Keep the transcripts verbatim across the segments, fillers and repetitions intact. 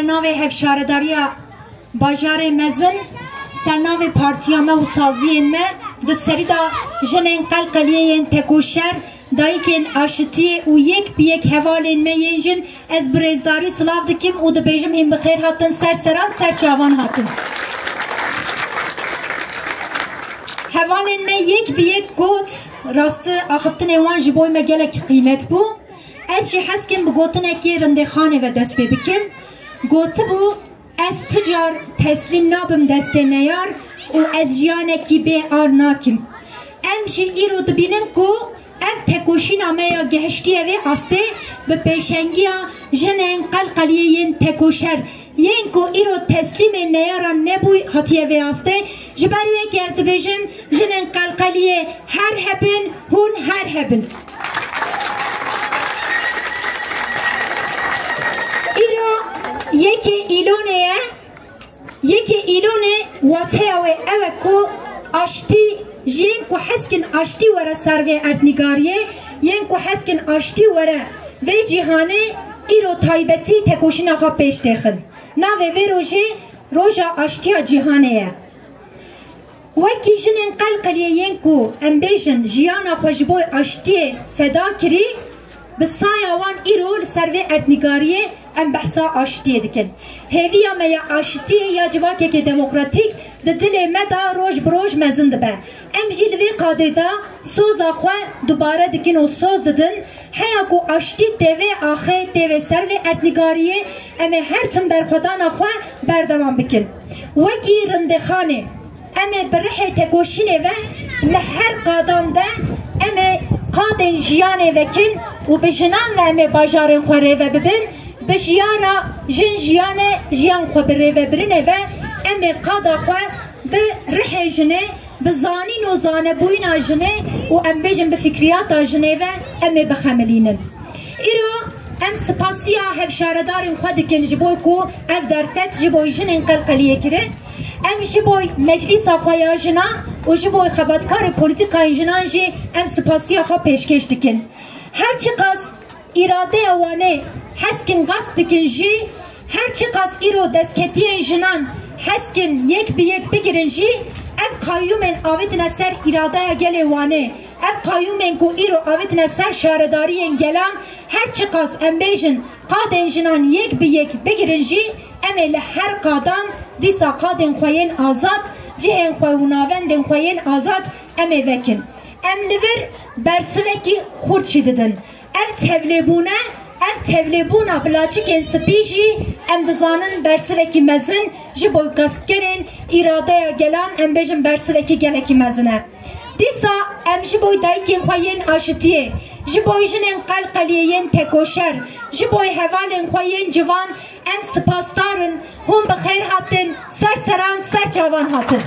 Navê hevşaredariya bajarê mezin, ser navê partiya me û saziyên me, di serî de jinên qelqeliyê yên tekoşer, dayikên aşitiyê û yek bi yek hevalên me yên jin, ez bi rêzdarî silav dikim û dibêjim hîn bi xêr hatin ser seran, ser çavan hatin. Hevalên me yek bi yek got, rastî axiftinê wan ji bo me gelekî qîmet bû. Ez jî hez kim bi gotinekê rindexanê ve dest pê bikim. Gotibû, ez ti car teslîm nabim destê neyar û ez jiyanekî bê ar nakim. Em jî îro dibînin ku ev tekoşîna me ya gehiştiye vê astê bi pêşengiya jinên qelqeliyê yên tekoşer, yên ku îro teslîmên neyaran nebûy, hatiye vê astê. Ji ber wê yekê ez dibêjim, jinên qelqeliyê her hebin, hûn her hebin. Îro yekê Îlonê ye. Yekê Îlonê wateya wê ew e ku aştî, ji yên ku heskin aştî were ser vê erdnîgariyê, yên ku heskin aştî were vê cîhanê, îro taybetî tekoşîna xwe pêş têxin. Navê vê rojê Roja Aştiya Cîhanê ye. Wekî jinên qelqeliyê yên ku em bêjin jiyana xwe ji bo aştiyê feda kirî, bi saya wan îro li ser vê erdnîgariyê em behsa aştiyê dikin. Hêviya me ya aştiyê ya civakekê demokratîk di dilê me de roj bi roj mezin dibe. Em jî li vê qadê de soza xwe dubare dikin û soz didin. Heya ku aştî tê vê axê, tê vê ser vê erdnîgariyê, em ê her tim berxwedana xwe berdewam bikin. Wekî rindexanê, em ê bi rihê tekoşînê ve li her qadan de em ê qadên jiyanê vekin û bi jinan ve em ê bajarên xwe rêve bibin, bi jiyana jin jiyane, jiyan xwe bi rêvebirinê ve em ê qada xwe bi rihê jinê, bi zanîn û zanebûyîna jinê û em bêjin bi fikriyata jinê ve em ê bixemilînin. Îro em sipasiya hevşaredarên xwe dikin ji bo ku ev derfet ji bo jinên qelqeliyê kire. Em ji bo meclîsa xwe ya jinan û ji bo xebatkarê polîtîkayên jinan jî em sipasiya xwe pêşkêş dikin. Her çiqas îradeya wan ê heskin gasp bikin jî, her çiqas îro destketiyên jinan heskin yek bi yek bigirin jî, ev qayûmên avêtine ser îradeya gelê wan ê, ev qayûmên ku îro avêtine ser şaredariyên gelan, her çiqas em bêjin qadên jinan yek bi yek bigirin jî, em ê li her qadan dîsa qadên xwe yên azad, cihên xwe û navendên xwe yên azad em ê vekin. Em li vir bersivekî xurt jî didin. Ev tevlêbûn e, ev tevlêbûna bi laçikên spî jî em dizanin bersivekî mezin ji bo gaspkirin îradeya gelan, em bêjin bersivekî gelekî mezin e. Dîsa em ji bo dayikên xwe yên aşitiyê, ji bo jinên qelqeliyê yên tekoşer, ji bo hevalên xwe yên ciwan em sipasdar in. Hûn bi xêr hatin, ser seran, ser çavan hatin.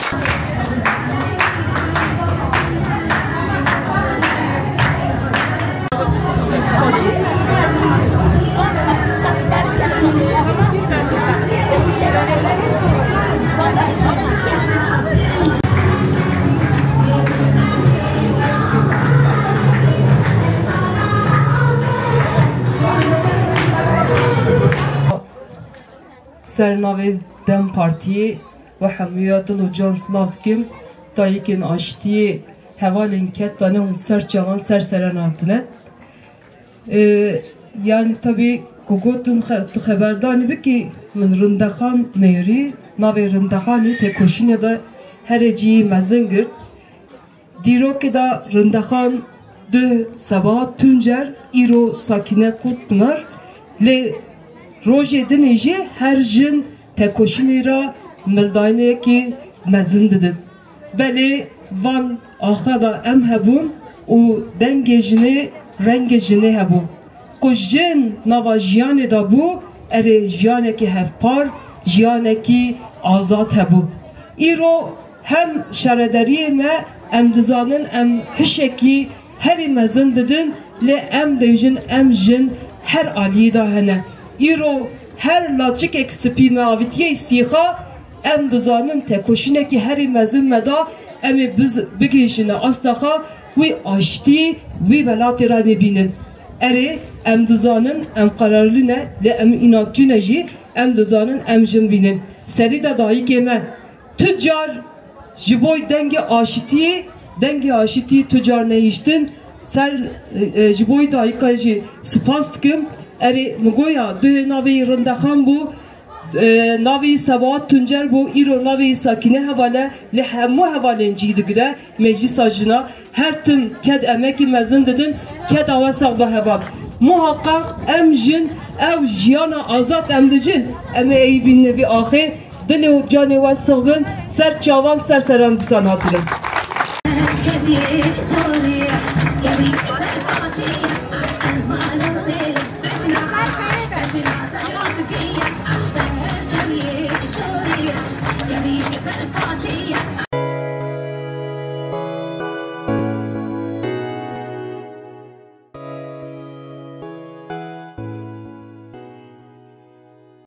Ser navê DEM Partiyê we hemûya dil û can silav dikim. Dayikên aştiyê, hevalên ked dane û ser çavan ser seran hatine. Ee, yani tabii ku gotin xe-, tu xeberdanî bikî, min Rindexan nêrî, navê Rindexanê tekoşînê de herê cihî mezin girt. Dîrokê de Rindexan duh Sebahat Tuncer, îro Sakîne Kurtpınar, lê rojê dinê jî her jin tekoşînê re mildayînekî mezin didin. Belê van axa de em hebûn û dengê jinê, rengê jinê hebû. Ku jin nava jiyanê de bû, erê jiyanekî hevpar, jiyanekî azad hebû. Îro hem şaredariyê me, em dizanin em hişekî herî mezin didin, lê em bêjin em jin her aliyî de hene. Îro her laçikek spî me avitiye sîxa, em dizanin tekoşînekî herî mezin me da, em ê biz-, bigihîjine asta xwe, wî aştî, wî welatê re nêbînin. Erê, em dizanin em qerarlî ne, lê em înatçî ne jî, Em dizanin em jin bînin. Serî de dayikê me tu car ji bo dengê aşitiyê, dengê aşitiyê tu car nehiştin, ser, e, e, ji bo dayika jî spas dikim. Erê, min goya duhê navê wî Rindexan bû, e, navê wî Sebahat Tuncer bû, îro navê wî Sakîne Heval e, lê hemû hevalên cî digire. Meclisa Jina, her tim ked emekî mezin didin, keda we sax be heval. Muhaqqaq em jin, ew jiyana azad em dijin, em ê ey bînin vî axê, dilê û canê we six bin, ser çavan, ser seran dîsan hatine.